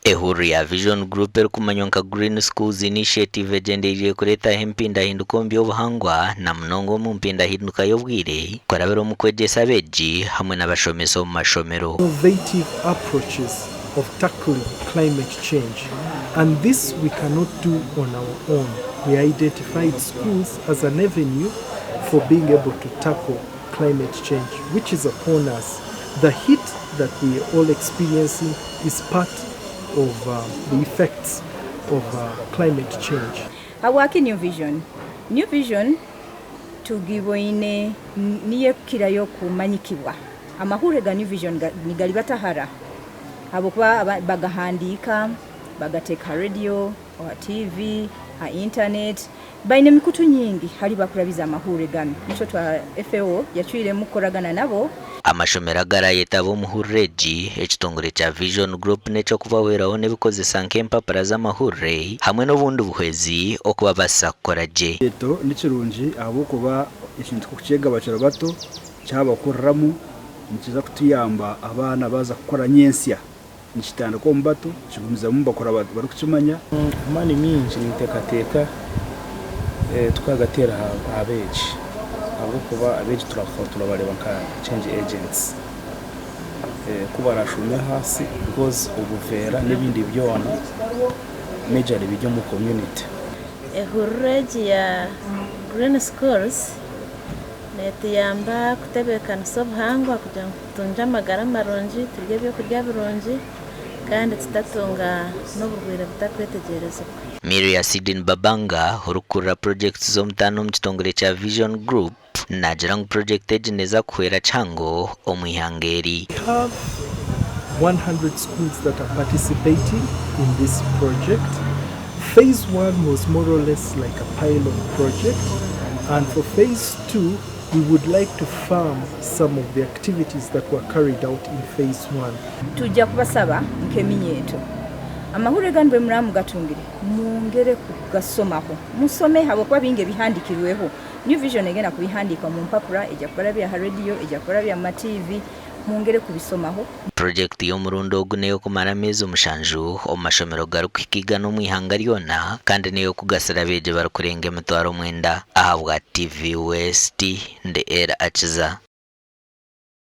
Ehururu ya Vision Group erikumanywa nka Green Schools Initiative egyendereire kureetaho empindahinduka omu by'obuhangwa na munonga omu mpindahinduka y'obwire kurabira omu kwegyesa abeegi hamwe n'abashomesa omu mashomero. Innovative approaches of tackling climate change and this we cannot do on our own. We identified schools as an avenue for being able to tackle climate change which is upon us. The heat that we are all experiencing is part of the effects of climate change. Habwaki New Vision? New Vision tugiboine niyo ekukirayo kumanyikibwa. Amahuurire ga New Vision nigaribata hara ahabw'okuba bagahandiika, bagateeka ha rediyo, aha tiivi, ha intaneti. Baine emikutu nyingi hali bakurabiza amahuurire ganu. Nikyo twa FAO yacwiremu kukoragana nabo. Amashomero agarayetaba omu hururu egi, ekitongore kya Vision Group n'eky'okubahweraho n'ebikozesa nk'empapura z'amahurire hamwe n'obundi buhwezi okubabaasisa kukora gye. Eto ni kirungi ahabw'okuba ekintu kukyega bakiri bato kyabakuriramu nikiza kutuyamba abaana baaza kukura nyentsya. Nikitandika omu bato kigumizamu bakura barikukimanya. Amaani mingi ninteekateeka tukagateera aha beegi ahabw'okuba abeegi turabareeba nka change agents. Ku baraashuume ahansi because obuveera n'ebindi byona majorly biri omu community. Ehururu egi ya Green Schools neetuyamba kutebeekanisa obuhangwa kugira ngu tutungye amagara marungi, turye ebyokurya birungi kandi tutatunga n'oburwaire butarikwetegyerezibwa. Miria Sidney Babanga, orikukurira purojekiti z'omutaano omu kitongore kya Vision Group, naagira ngu purojekiti egi neeza kuhwera kihango omu ihanga eri. We have 100 schools that are participating in this project. Phase one was more or less like a pilot project, and for phase two, we would like to farm some of the activities that were carried out in phase one. Tujja kubasaba nk'eminyeeto amahurire ganu bwe muraba mugatungire mwongere kugasomaho musome habwokuba bingi ebihandikirweho. New Vision egenda kubihandiika omu mpapura, ejja kubarabya ha rediyo, ejja kubarabya mu matiivi, mwongere kubisomaho. Purojekiti y'omurundi ogu n'ey'okumara ameezi mushanju omu mashomero garikuhika 100 omu ihanga ryona kandi n'ey'okugasira abeegi barikurenga 9000. Ahabwa TV West, ndi Ella Akiza.